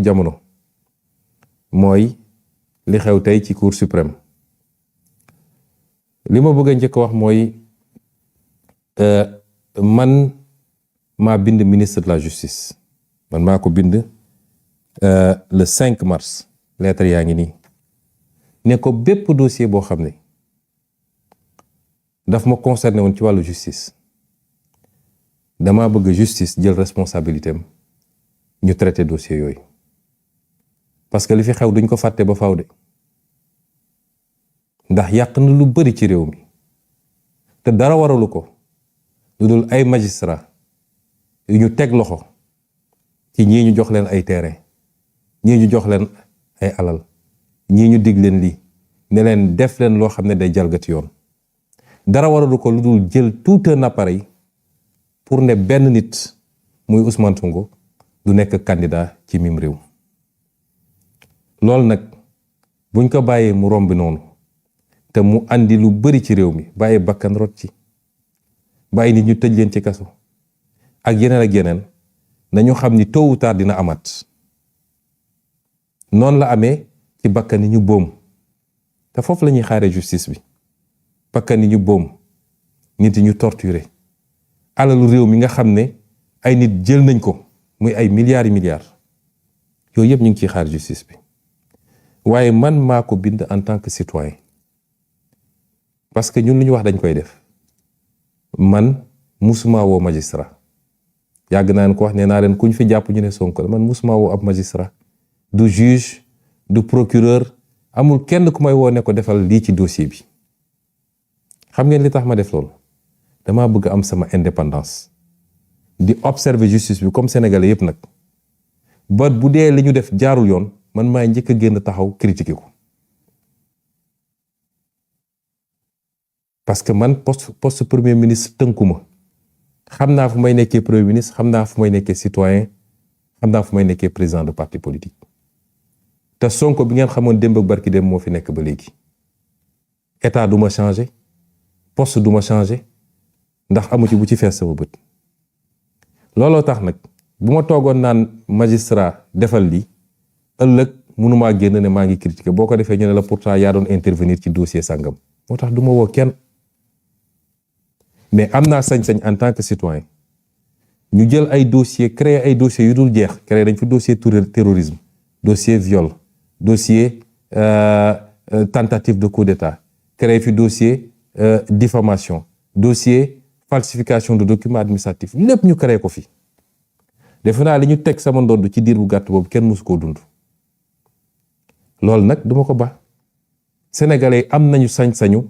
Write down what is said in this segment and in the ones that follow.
jamono mooy li xew tey ci Cour suprême li ma bëgg a njëkk wax mooy man maa bind ministre de la justice man maa ko bind le 5 mars lettre yaa ngi nii ne ko bépp dossier boo xam ne daf ma concerné woon ci wàllu justice dama bëgg justice jël responsabilité am ñu traité dossier yooyu parce que li fi xew duñ ko fàtte ba faaw de ndax yàq na lu bari ci réew mi te dara waralu ko lu dul ay magistrat yu ñu teg loxo ci ñii ñu jox leen ay terrain ñii ñu jox leen ay alal ñii ñu dig leen lii ne leen def leen loo xam ne day jalgati yoon dara waralu ko lu dul jël tout un appareil pour ne benn nit muy Ousmane Sonko du nekk candidat ci mim réew loolu nag buñ ko bàyyee mu romb noonu te mu andi lu bari ci réew mi bàyyi bakkan rot ci bàyyi nit ñu tëj leen ci kaso ak yeneen nañu xam ni tôt ou tard dina amaat noonu la amee ci bakkan ni ñu boom te foofu la ñuy xaaree justice bi bakkan ni ñu boom nit ñu torturé alalu réew mi nga xam ne ay nit jël nañ ko muy ay milliards yooyu yëpp ñu ngi ciy xaar justice bi waaye man maa ko bind en tant que citoyen parce que ñun lu ñu wax dañ koy def man musuma woo magistrat yàgg naa leen ko wax nee naa leen ku ñu fi jàpp ñu ne Sonko la man musuma woo ab magistrat du juge du procureur amul kenn ku may woo ne ko defal lii ci dossier bi xam ngeen li tax ma def loolu damaa bëgg am sama indépendance di observer justice bi comme sénégalais yépp nag ba bu dee li ñu def jaarul yoon man maay njëkk a génn taxaw critiquer ko parce que man poste premier ministre tënkuma xam naa fu may nekkee premier ministre xam naa fu may nekkee citoyen xam naa fu may nekkee président de parti politique te Sonko bi ngeen xamoon démb ak barki dem moo fi nekk ba léegi état du ma changer poste du ma changer ndax amu ci bu ci fees sama bët looloo tax nag bu ma toogoon naan magistrat defal lii ëllëg mënumaa génn ne maa ngi critiquer boo ko defee ñu ne la pourtant yaa doon intervenir ci dossier sàngam moo tax du ma woo kenn mais am naa sañ-sañ en tant que citoyen ñu jël ay dossier créer ay dossiers yu dul jeex créer dañ fi dossier terrorisme dossier viol dossier tentative de coup d'état créer fi dossier diffamation dossier falsification de documents administratifs lépp ñu créé ko fi defe naa li ñu teg sama ndodd ci diir bu gàtt boobu kenn mësu koo dund loolu nag duma ko ba sénégalais am nañu sañ-sañu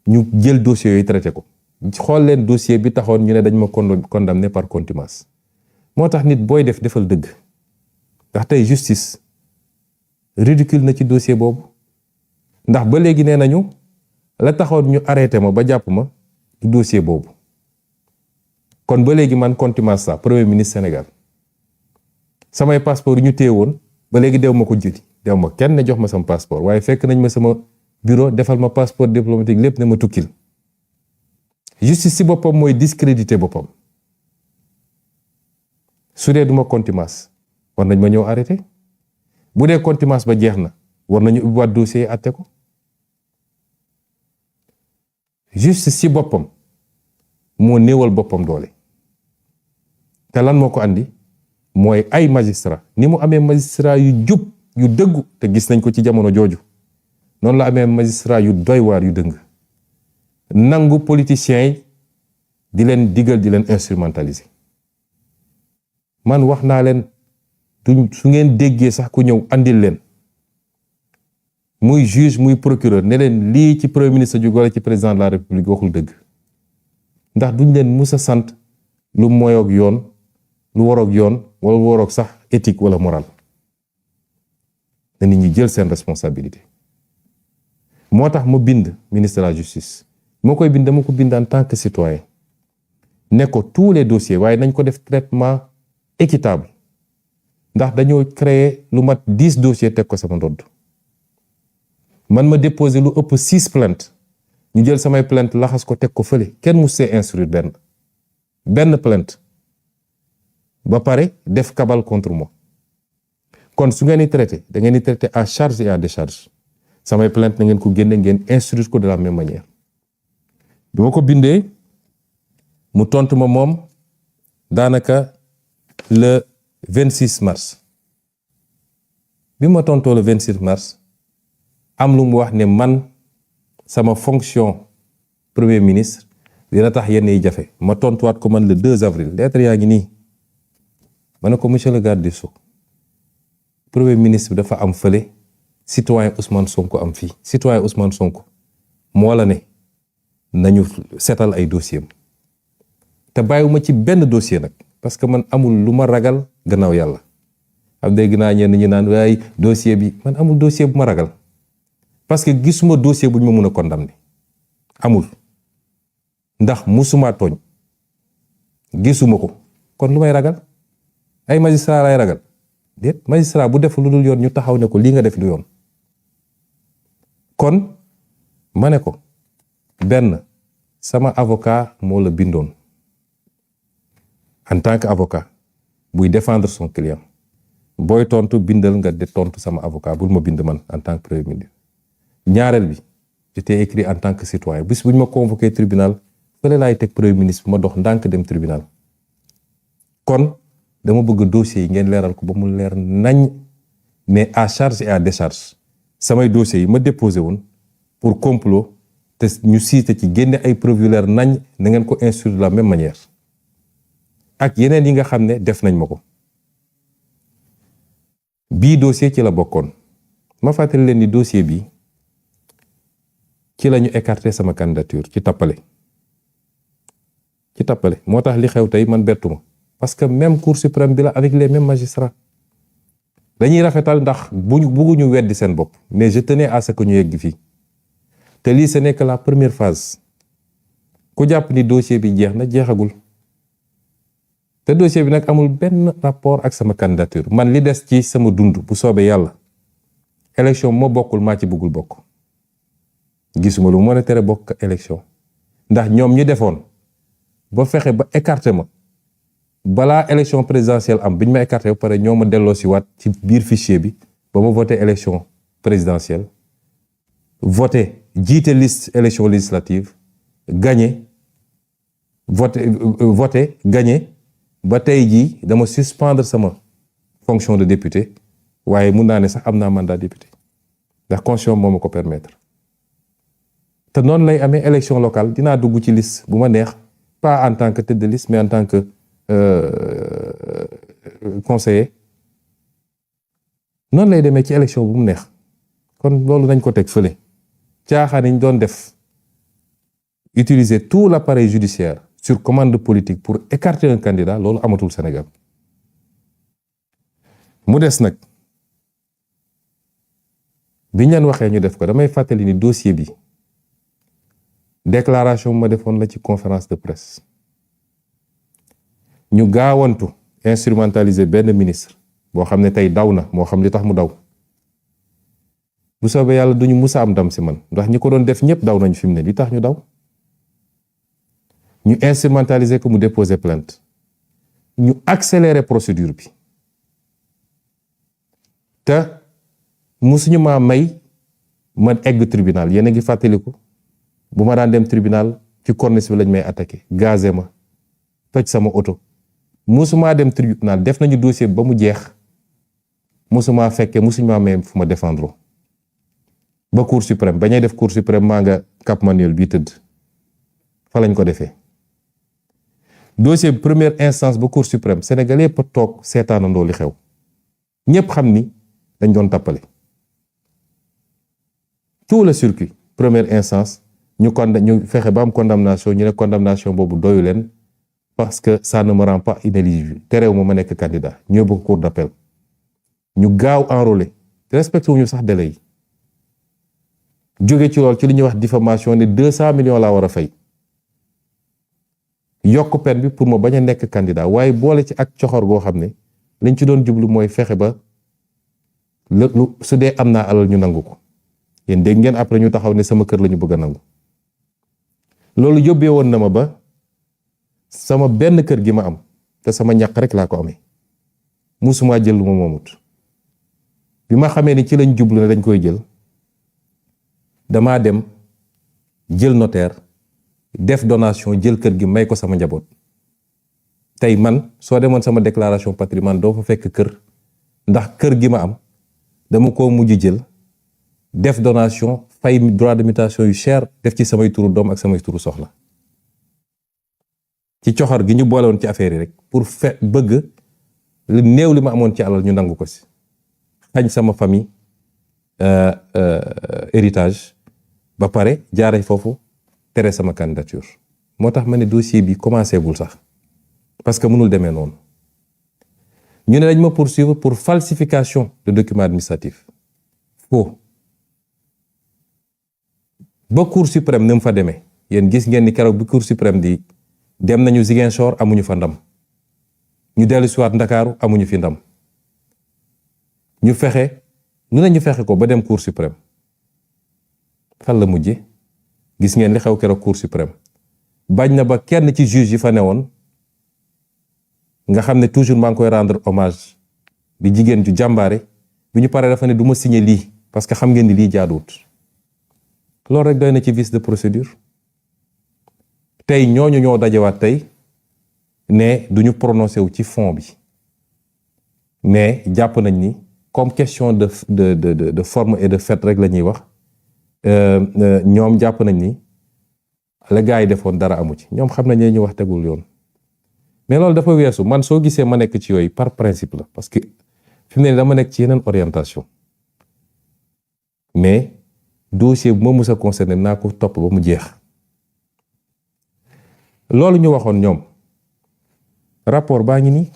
ñu jël dossier yooyu traité ko xool leen dossier bi taxoon ñu ne dañ ma condamné par contumace moo tax nit booy defal dëgg ndax tey justice ridicule na ci dossier boobu ndax ba léegi nee nañu la taxoon ñu arrêté ma ba jàpp ma du dossier boobu kon ba léegi man contumace sa premier ministre Sénégal samay passeport yu ñu téye woon ba léegi dew ma ko jëli dew ma kenn ne jox ma sama passeport waaye fekk nañ ma sama bureau defal ma passeport diplomatique lépp ne ma tukkil justice ci boppam mooy discrédité boppam su dee duma contumace war nañ ma ñëw arrêté bu dee contumace ba jeex na war nañu ubbiwaat dossier yi àtte ko justice ci boppam moo néewal boppam doole te lan moo ko andi mooy ay magistrat ni mu amee magistrat yu jub yu dëggu te gis nañ ko ci jamono jooju noonu la amee magistrat yu doy waar yu dëng nangu politiciens yi di leen digal di leen instrumentaliser man wax naa leen su ngeen déggee sax ku ñëw andil leen muy juge muy procureur ne leen lii ci premier ministre jóge wala ci président de la république waxul dëgg ndax duñ leen mus a sant lu moyoog yoon lu waroog yoon wala lu waroog sax éthique wala moral na nit ñi jël seen responsabilité moo tax ma bind ministre de la justice moo koy bind dama ko bind en tant que citoyen ne ko tous les dossiers waaye nañ ko def traitement équitable ndax dañoo créer lu mat 10 dossiers teg ko sama ndodd man ma déposé lu ëpp 6 plaintes ñu jël samay plainte laxas ko teg ko fële kenn mu see instruire benn plainte ba pare def cabale contre moi kon su ngeen di traité da ngeen di traité à charge et à décharge samay plainte na ngeen ko génne ngeen instruire ko de la même manière bi ma ko bindee mu tontu ma moom daanaka le 26 mars bi ma tontoo le 26 mars am lu mu wax ne man sama fonction premier ministre dina tax yenn yi jafe ma tontuwaat ko man le 2 avril lettre yaa ngi nii ma ne ko monsieur le garde des Sceaux premier ministre bi dafa am fële citoyen Ousmane Sonko am fii citoyen Ousmane Sonko moo la ne nañu seetal ay dossier te bàyyiwuma ci benn dossier nag parce que man amul lu ma ragal gannaaw yàlla am dégg naa ñenn ñi naan waaye dossier bi man amul dossier bu ma ragal parce que gisuma dossier bu ñu ma mun a condamner amul ndax musuma tooñ gisuma ko kon lu may ragal ay magistrat lay ragal déet magistrat bu def lu dul yoon ñu taxaw ne ko lii nga def du yoon kon ma ne ko benn sama avocat moo la bindoon en tant que avocat buy défendre son client booy tontu bindal nga de tontu sama avocat bul ma bind man en tant que premier ministre ñaareel bi j'étais écrit en tant que citoyen bis bu ñu ma convoqué tribunal fële laay teg premier ministre bu ma dox ndànk dem tribunal kon dama bëgg dossiers yi ngeen leeral ko ba mu leer nañ mais à charge et à décharge samay dossiers yi ma déposé woon pour complot te ñu cité ci génne ay preuves yu leer nañ na ngeen ko instruire de la même manière ak yeneen yi nga xam ne def nañ ma ko bii dossier ci la bokkoon ma fàttali leen ni dossier bi ci la ñu écarté sama candidature ci tappale moo tax li xew tey man bettuma parce que même cour suprême bi la avec les mêmes magistrats dañuy rafetal ndax bëgguñu weddi seen bopp mais je tenais à ce que ñu yegg fii te lii ce n'est que la première phase ku jàpp ni dossier bi jeex na jeexagul te dossier bi nag amul benn rapport ak sama candidature man li des ci sama dund bu soobee yàlla élection moo bokkul maa ci bëggul bokk gisuma lu mën a tere bokk élection ndax ñoom ñu defoon ba fexe ba écarté ma balaa élection présidentielle am bi ñu ma écarté ba pare ñoo ma delloo si waat ci biir fichier bi ba ma voté élection présidentielle voté jiite liste élection législative gagné voté gagné ba tey jii dama suspendre sama fonction de député waaye mun naa ne sax am naa mandat député ndax constitution moo ma ko permettre te noonu lay amee élection locale dinaa dugg ci liste bu ma neex pas en tant que tête de liste mais en tant que conseiller noonu lay demee ci élection bu mu neex kon loolu nañ ko teg fële caaxaan yi ñu doon def utiliser tout l'appareil judiciaire sur commande politique pour écarter un candidat loolu amatul Sénégal mu des nag bi ñu leen waxee ñu def ko damay fàttali ni dossier bi déclaration ma defoon la ci conférence de presse ñu gaawantu instrumentaliser benn ministre boo xam ne tey daw na moo xam li tax mu daw bu soobee yàlla duñu musa am ndam si man ndax ñi ko doon def ñëpp daw nañu fi mu ne li tax ñu daw ñu instrumentaliser ko mu déposer plainte ñu accélérer procédure bi te musuñu maa may man egg tribunal yéen a ngi fàttaliku bu ma daan dem tribunal ci corniche bi lañ may attaqué gazé ma toj sama oto musumaa dem tribunal def nañu dossier ba mu jeex musumaa fekkee musuñu maa may fu ma défendre ba cour suprême ba ñuy def cour suprême maa nga Cap Manuel bii tëdd fa lañ ko defee dossier première instance ba cour suprême sénégalais pa toog seetaanandoo li xew ñëpp xam ni dañ doon tappale tout le circuit première instance ñu fexe ba am condamnation ñu ne condamnation boobu doyu leen parce que ça ne me rend pas inéligible terew ma nekk candidat ñoo bëgg cour d'appel ñu gaaw enrôler te respecté wuñu sax délai yi jóge ci lool ci li ñuy wax diffamation ne 200 millions laa war a fay yokk peine bi pour ma bañ a nekk candidat waaye boole ci ak coxor goo xam ne liñ ci doon jublu mooy fexe ba lu su dee am naa alal ñu nangu ko yéen dégg ngeen après ñu taxaw ne sama kër la ñu bëgg a nangu loolu yóbbee woon na ma ba sama benn kër gi ma am te sama ñàq rek laa ko amee musuma jël lu ma moomut bi ma xamee ni ci lañ jublu ne dañ koy jël damaa dem jël notaire def donation jël kër gi may ko sama njaboot tey man soo demoon sama déclaration patrimoine doo fa fekk kër ndax kër gi ma am dama ko mujj jël def donation fay droit de mutation yu cher def ci samay turu doom ak samay turu soxla ci coxor gi ñu boole woon ci affaire yi rek pour bëgg lu néew li ma amoon ci alal ñu nangu ko si xañ sama famille héritage ba pare jaare foofu tere sama candidature moo tax ma ne dossier bi commencé gul sax parce que mënul demee noonu ñu ne dañ ma poursuivre pour falsification de document administratif faux ba cour suprême ni mu fa demee yéen gis ngeen ni keroog bi cour suprême di dem nañu Ziguinchor amuñu fa ndam ñu dellu siwaat Ndakaaru amuñu fi ndam ñu fexe lu ne ñu fexe ko ba dem cour suprême fan la mujje gis ngeen li xew keroog cour suprême bañ na ba kenn ci juge yi fa newoon nga xam ne toujours maa ngi koy rendre hommage di jigéen ju jàmbaare bi ñu paree dafa ne du ma signer lii parce que xam ngeen ni lii jaaduwut loolu rek doy na ci vice de procédure tey ñooñu ñoo dajewaat tey ne duñu prononcé wu ci fond bi mais jàpp nañ ni comme question de forme et de fait rek la ñuy wax ñoom jàpp nañ ni la gars yi defoon dara amu ci ñoom xam nañ ne ñu wax tegul yoon mais loolu dafa weesu man soo gisee ma nekk ci yooyu par principe la parce que fi mu ne dama nekk ci yeneen orientation mais dossier bu ma mus a concerné naa ko topp ba mu jeex loolu ñu waxoon ñoom rapport baa ngi nii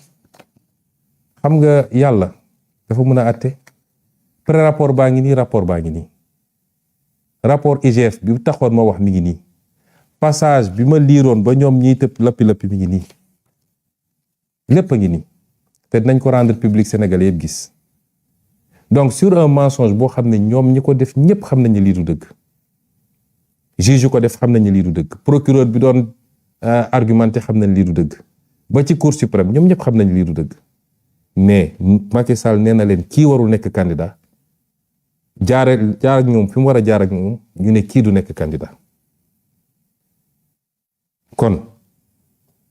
xam nga yàlla dafa mën a àtte pré rapport baa ngi nii rapport baa ngi nii rapport IGF bi taxoon ma wax mi ngi nii passage bi ma liiroon ba ñoom ñiy tëb lappi-lappi mi ngi nii lépp a ngi nii te dinañ ko rendre public sénégalais yëpp gis donc sur un mensonge boo xam ne ñoom ñi ko def ñëpp xam nañ ne lii du dëgg juge yu ko def xam nañ ne lii du dëgg procureur bi doon argumenté xam nañ lii du dëgg ba ci cour suprême ñoom ñëpp xam nañ lii du dëgg mais Macky Sall nee na leen kii warul nekk candidat jaar ak ñoom fi mu war a jaar ak ñoom ñu ne kii du nekk candidat kon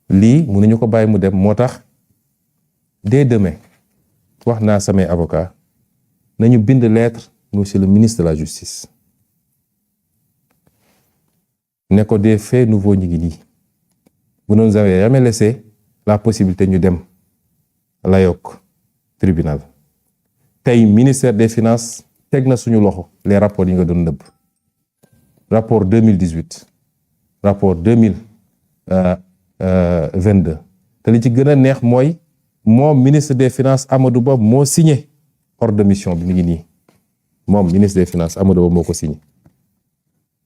lii mënuñu ko bàyyi mu dem moo tax dès demain wax naa samay avocat nañu bind lettre monsieur le ministre de la justice ne ko des faits nouveaux ñi ngi nii vous ne nous avez jamais laissé la possibilité ñu dem layok tribunal tey ministère des finances teg na suñu loxo les rapports yi nga doon nëbb rapport 2018 rapport 2022 te li ci gën a neex mooy moom ministre des finances Amadou Ba moo signé ordre de mission bi mi ngi nii moom ministre des finances Amadou Ba moo ko signé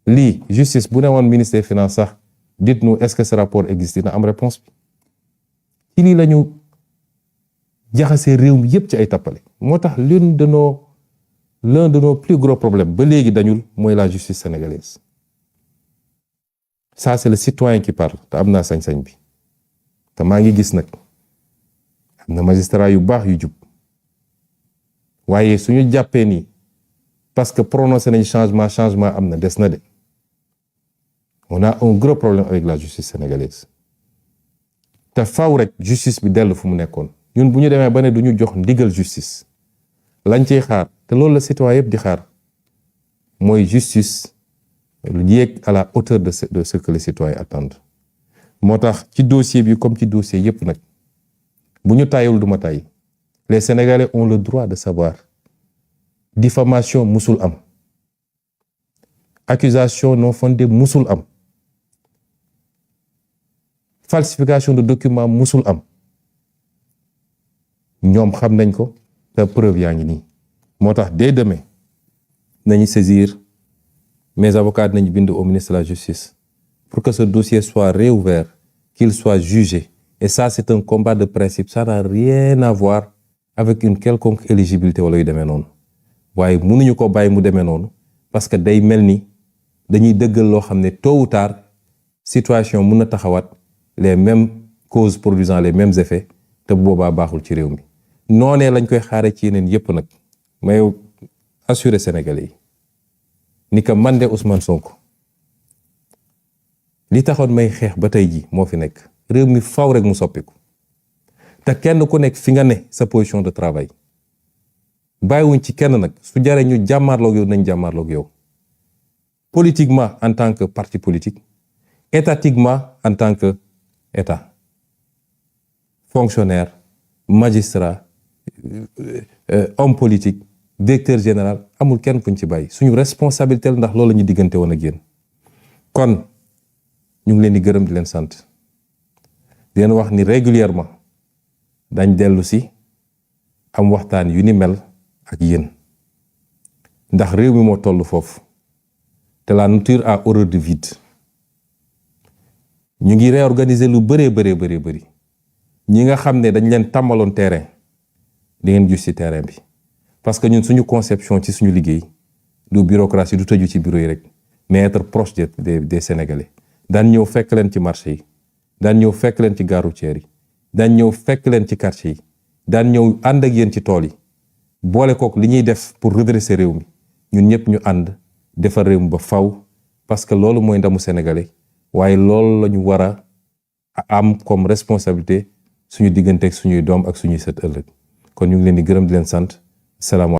lii justice bu ne woon ministre des finances sax dites-nous est-ce que ce rapport existe dina am réponse bi ci lii la ñu jaxasee réew mi yépp ci ay tappale moo tax l'un de nos plus gros problèmes ba léegi dañul mooy la justice sénégalaise ça c'est le citoyen qui parle te am naa sañ-sañ bi te maa ngi gis nag am na magistrat yu baax yu jub waaye suñu jàppee nii parce que prononcé nañ changement am na des na de on a un gros problème avec la justice sénégalaise te faw rek justice bi dellu fu mu nekkoon ñun bu ñu demee ba ne du ñu jox ndigal justice lañ ciy xaar te loolu la citoyen yëpp di xaar mooy justice yéeg à la hauteur de ce que les citoyens attendent moo tax ci dossier bi comme ci dossier yëpp nag bu ñu tàyyiwul du ma tàyyi les Sénégalais ont le droit de savoir diffamation musul am accusation non fondée musul am falsification de documents musul am ñoom xam nañ ko te preuve yaa ngi nii moo tax dès demain nañu saisir mes avocats nañu bind au ministre de la justice pour que ce dossier soit réouvert qu'il soit jugé et ça c'est un combat de principe ça n'a rien à voir avec une quelconque éligibilité wala yu demee noonu waaye mënuñu ko bàyyi mu demee noonu parce que day mel ni dañuy dëggal loo xam ne tôt ou tard situation mën na taxawaat les mêmes causes produisant les mêmes effets te boobaa baaxul ci réew mi noonee lañ koy xaare ci yeneen yépp nag may assurer Sénégalais yi ni que man de Ousmane Sonko li taxoon may xeex ba tey ji moo fi nekk. réew mi faw rek mu soppiku te kenn ku nekk fi nga ne sa position de travail bàyyiwuñ ci kenn nag su jaree ñu jàmmaarloog yow nañ jàmmaarloog yow politiquement en tant que parti politique, étatiquement en tant que état, fonctionnaire, magistrat, homme politique, directeur général, amul kenn kuñ ci bàyyi suñu responsabilité ndax loolu la ñu diggante woon ak yéen. kon ñu ngi leen di gërëm di leen sant di leen wax ni régulièrement dañ dellu si am waxtaan yu ni mel ak yéen ndax réew mi moo toll foofu te la nature a horreur du vide. ñu ngi réorganiser lu bëri ñi nga xam ne dañ leen tàmbaloon terrain di ngeen gis ci terrain bi parce que ñun suñu conception ci suñu liggéey du bureaucratie du tëju ci bureau yi rek mais être proche des Sénégalais. daan ñëw fekk leen ci marché yi daan ñëw fekk leen ci gare routière yi daan ñëw fekk leen ci quartier yi daan ñëw ànd ak yéen ci tool yi boole kook li ñuy def pour redresser réew mi ñun ñëpp ñu ànd defar réew mi ba faw parce que loolu mooy ndamu Sénégalais waaye loolu la ñu war a am comme responsabilité suñu diggante ak suñuy doom ak suñuy sët ëllëg kon ñu ngi leen di gërëm di leen sant salaam.